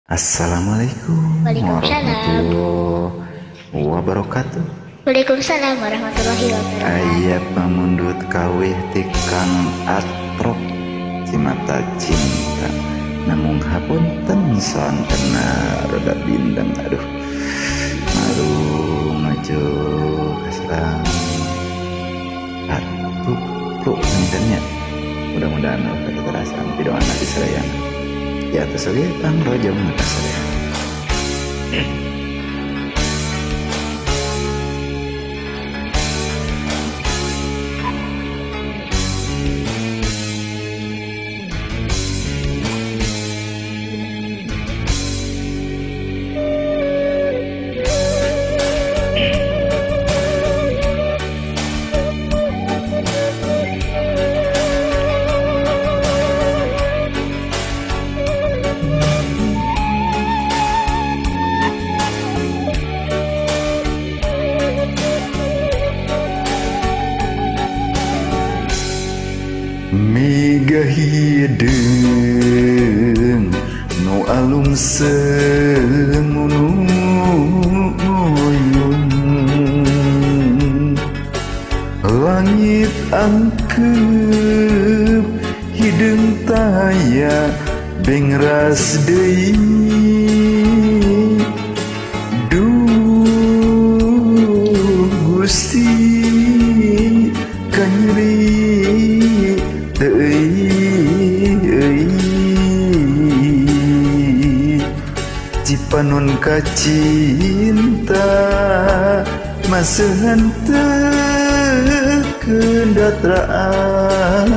Assalamualaikum Waalaikumsalam. warahmatullahi wabarakatuh. Waalaikumsalam warahmatullahi wabarakatuh. Aya pamundut kawih ti Kang Atrop Cimata Cinta. Namung hapunten soantena rada bindeng, aduh malu maju kaserang atuh pluk nya. Mudah-mudahan kita terasa pidoana di sadayana. Ya atas oge pangrojong ka sadayana. Miga hideung nu alum seungunuyun, langit angkeup hideung taya bengras deui. Duh Gusti kanyeri Cipanon ka cinta maseuhan teu kendatraan.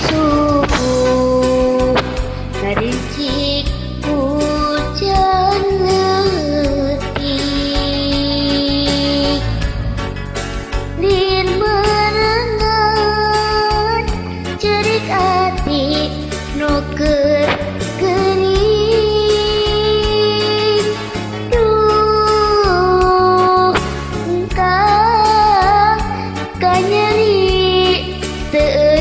Subuh ngarincik hujan leutik, lin merengan cerik ati nu keur gering. Duh engkang kanyeri teu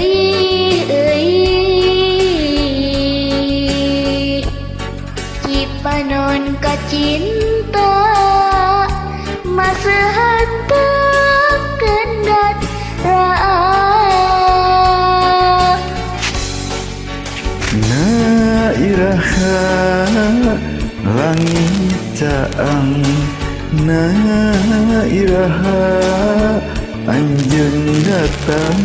panon ka cinta maseuhan teu kendat raak. Na iraha langit caang, na iraha anjeun datang,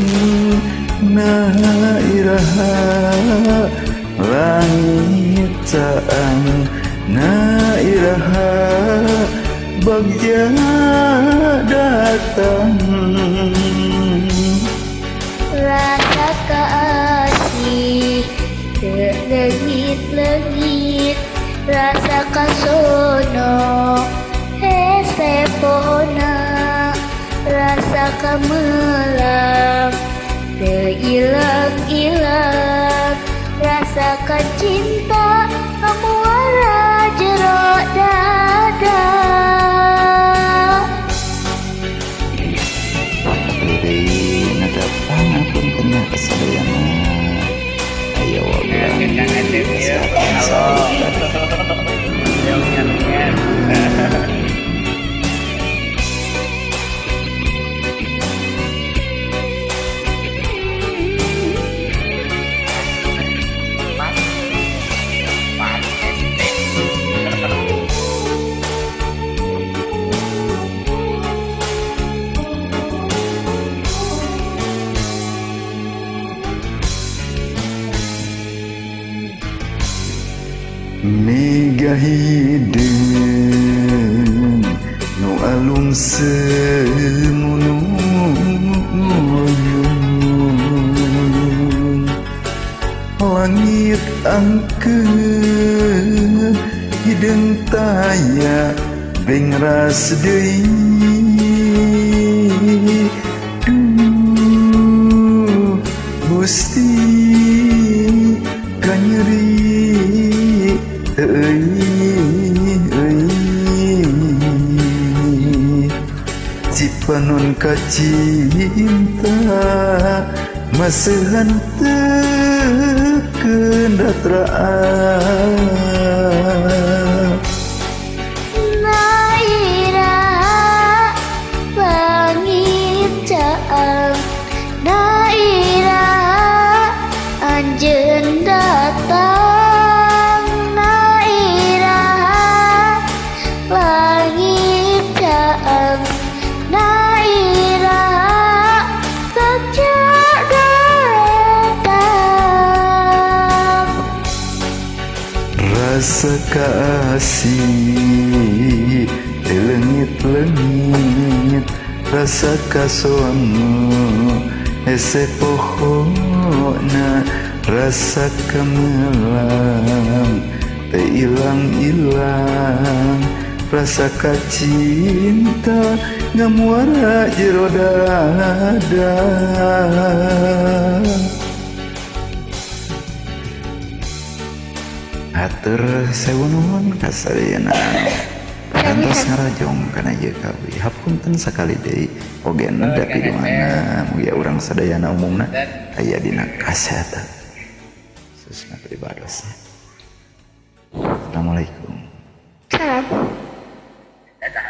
na iraha langit caang, na iraha bagja datang. Rasa kasih teu leungit-leungit, rasa kasono hese pohona, rasa kamelang teu ilang-ilang, rasa kacinta kamuara jero dada. Deui nada pangapunten ka sadayana. Ayo Miga hideung nu alum seungunuyun, langit angkeup hideung taya bengras deui. Duh Gusti kanyeri. ka cinta maseuhan teu kendatraan. Naira langit caang, naira anjeun datang, naira langit caang, naira bagja datang. Rasa kasih leungit-leungit, rasa kasono hese pohona, rasa kamelang teu ilang-ilang, rasa kacinta ngamuara jero dada. Hatur sewu nuhun ka sadayana. Kantos ngarojong kana ieu kawi. Hapunten sakali deui ogena da piduana mugia urang sadayana umumna aya dina kasehatan. Khususna pribadosna. Assalamualaikum. Salam. Dadah.